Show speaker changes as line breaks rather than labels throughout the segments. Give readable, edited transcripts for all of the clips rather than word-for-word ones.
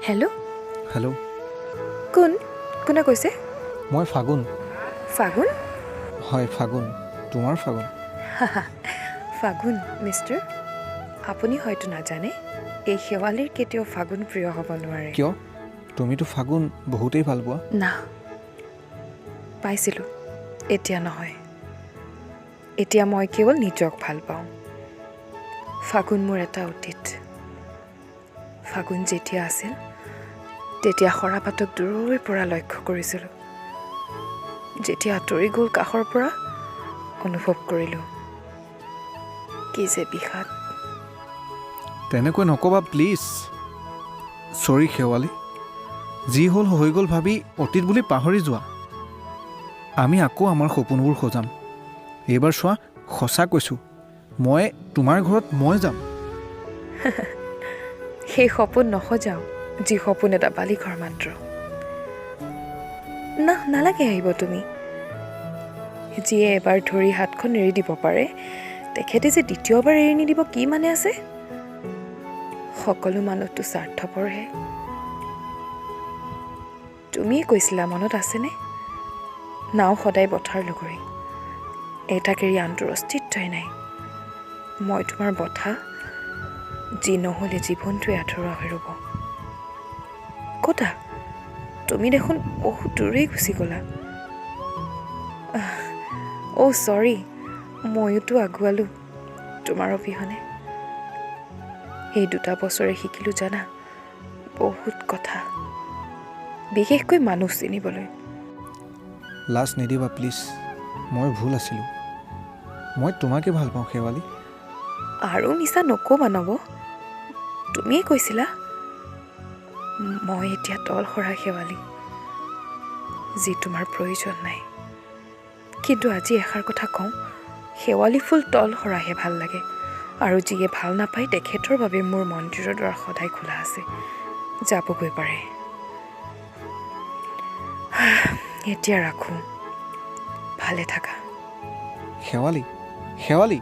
Hello'.
Hello'.
কোন? কোনে কৈছে?
মই ফাগুন।
ফাগুন?
হয়, ফাগুন, তোমাৰ ফাগুন।
ফাগুন, মিষ্টাৰ, আপুনি হয়তো নাজানে, এই শেৱালিৰ কেতিয়াও ফাগুন প্ৰিয় হ'ব নোৱাৰে।
কিয়? তুমিতো ফাগুন বহুতেই ভাল পোৱা।
না, পাইছিলোঁ, এতিয়া নহয়। এতিয়া মই কেৱল নিজক ভাল পাওঁ। ফাগুন মোৰ এটা অতীত। ফাগুন যেতিয়া আছিল, তেতিয়া সৰাপাতক দূৰৈৰ পৰা লক্ষ্য কৰিছিলোঁ। যেতিয়া আঁতৰি গ'ল কাষৰ পৰা, অনুভৱ কৰিলোঁ কি যে বিষাদ।
তেনেকৈ নক'বা প্লিজ। চৰি শেৱালি, যি হ'ল হৈ গ'ল ভাবি অতীত বুলি পাহৰি যোৱা। আমি আকৌ আমাৰ সপোনবোৰ সজাম। এইবাৰ চোৱা, সঁচা কৈছোঁ, মই তোমাৰ ঘৰত মই যাম।
সেই সপোন নসজাওঁ, যি সপোন এটা বালিঘৰ মাত্ৰ। না, নালাগে আহিব তুমি। যিয়ে এবাৰ ধৰি হাতখন এৰি দিব পাৰে, তেখেতে যে দ্বিতীয়বাৰ এৰি নিদিব কি মানে আছে? সকলো মানুহটো স্বাৰ্থপৰহে। তুমিয়ে কৈছিলা, মনত আছেনে? নাও সদায় বঠাৰ লগৰী, এটাক এৰি আনটোৰ অস্তিত্বই নাই। মই তোমাৰ বঠা, যি নহ'লে জীৱনটোৱে আধৰুৱা হৈ ৰ'ব। ক'তা তুমি দেখোন বহুত দূৰেই গুচি গ'লা। অ' চৰি, ময়োতো আগুৱালোঁ তোমাৰ অবিহনে। এই 2টা বছৰে শিকিলোঁ জানা বহুত কথা, বিশেষকৈ মানুহ চিনিবলৈ।
লাজ নিদিবা প্লিজ, মই ভুল আছিলোঁ। মই তোমাকে ভাল পাওঁ শেৱালি।
আৰু মিছা নক'বা নৱ, তুমিয়ে কৈছিলা। মই এতিয়া তল সৰা শেৱালি, যি তোমাৰ প্ৰয়োজন নাই। কিন্তু আজি এষাৰ কথা কওঁ, শেৱালি ফুল তল সৰাহে ভাল লাগে, আৰু যিয়ে ভাল নাপায় তেখেতৰ বাবে মোৰ মন্দিৰৰ দুৱাৰ সদায় খোলা আছে, যাবগৈ পাৰে। এতিয়া ৰাখোঁ, ভালে থাকা।
শেৱালি, শেৱালি।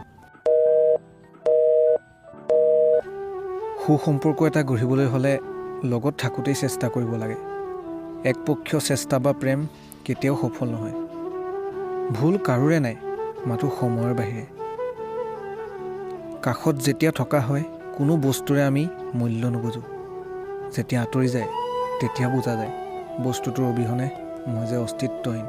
সুসম্পৰ্ক এটা গঢ়িবলৈ হ'লে লগত থাকোঁতেই চেষ্টা কৰিব লাগে। একপক্ষীয় চেষ্টা বা প্ৰেম কেতিয়াও সফল নহয়। ভুল কাৰোৰে নাই, মাথো সময়ৰ বাহিৰে। কাষত যেতিয়া থকা হয়, কোনো বস্তুৰে আমি মূল্য নুবুজোঁ। যেতিয়া আঁতৰি যায়, তেতিয়া বুজা যায় বস্তুটোৰ অবিহনে মই যে অস্তিত্বহীন।